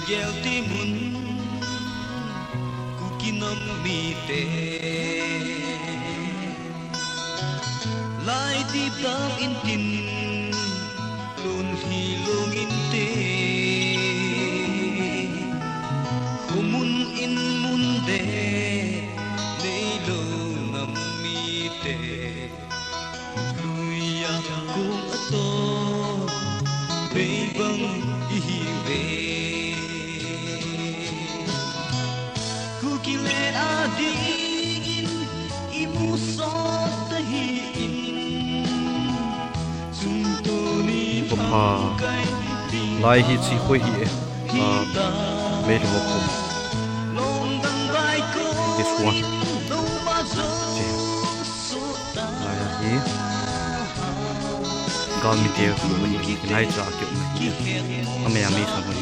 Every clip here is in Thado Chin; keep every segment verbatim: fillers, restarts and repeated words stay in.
Gelti mun Kuki nam mite lai ti dam in tin lun hi lung in te. Kumun in mun de nei lo nam mite. Luiya kung ato, beibang ihi ve. Kuki le adingin imusot tahi in. Sumtuni Papa. Lai hi chi khoi hi e. Ah, mei lhum a khum. This one. Che. Lai a hi. Gal mi te khu hi. Nai cha ki um hi. A mei a mei san hi.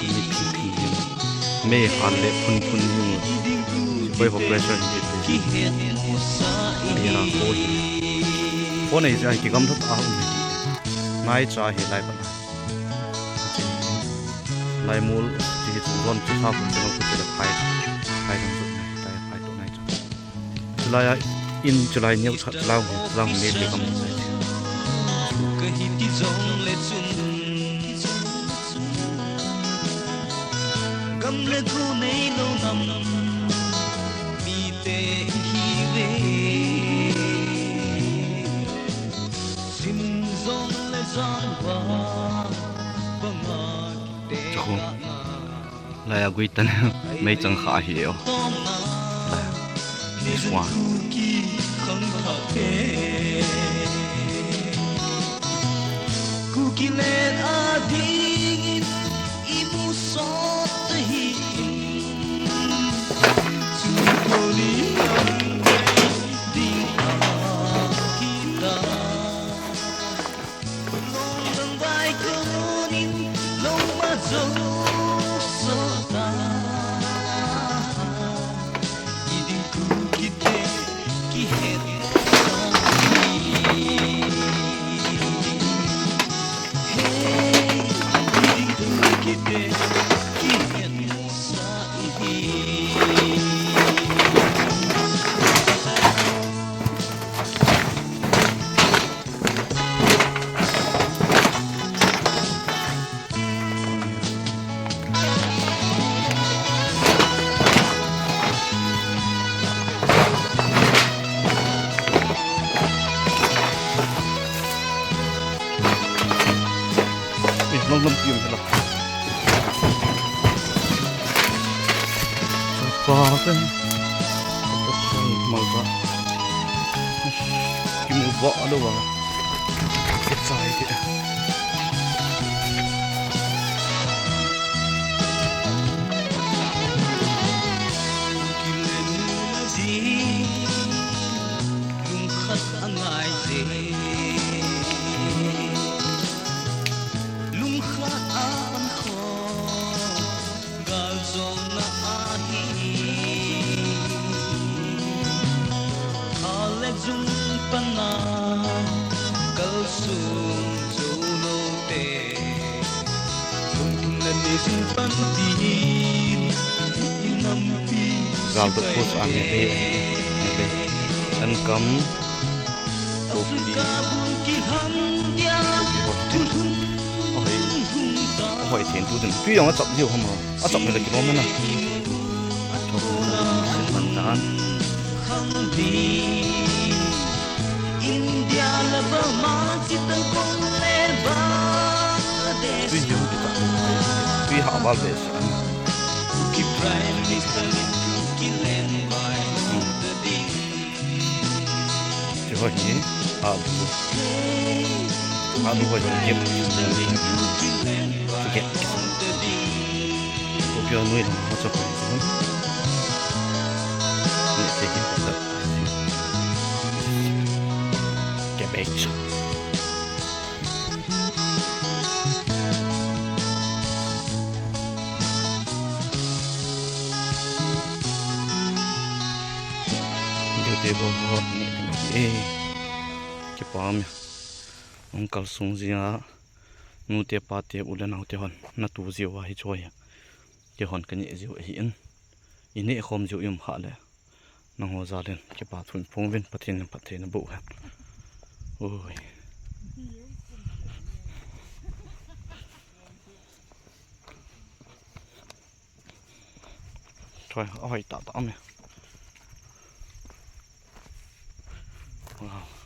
Mi phi phi hi. Mei hal le phun phun hi. Boi ho pressure hi. Bia ko hi. Phone ei ja ki gam thot a um hi. Nai cha hi lai pa. Lai mol, ti hi chu ron chu sa kun chu ku ti le phai. Phai dang chu nai, tai phai to nai chu. Chulai a in chulai neo cha, chulai hung, chulai hung ne ti kam nai. Ka hi ti jong le chun. Gam le go nei lo nam. Mi te hi ve. Sim jong le jan va. Banga. Chakhu. Lai a gui tan mei chang kha hi o. Lai. This one. Eh, long lam piu hela. Chapa kan. Chapa kan malba. Kimu ba lo ba. Kichai ke. Lungkhat angai je. Lungkhat a an kho. Gal jong na ahi. Kha le jung pana. Kal sung jo lo te. Lungthim le ni sung pan ti. Inam pi. Gal to post an ne be. Ne be. An kam. Topi. Topi hot. Ohoi. Ohoi, thien tu din. Tui jong achap jiu ham a. Achap le kilom na. Topi. Sen man tan. Tui jong kita. Tui ha bal be sa. Hmm. Chu ho hi, alu. Alu ho jong kep. Kep. Ko pio nui lo ho chop. Ni se kep. Cabbage. Dute bo bo ni e. Kipah mi. Hung kal sung jia. Nute pate u le naote hon, natu jiu a hiche hi. Keihon kaneh jiu ahin. Ineh khom jiu i um khah le. Nangho jal in kipa thu iphong uvin, Pathen in phatthei naboh hen. Oi. Choi, ahoi tah tah me. Wow.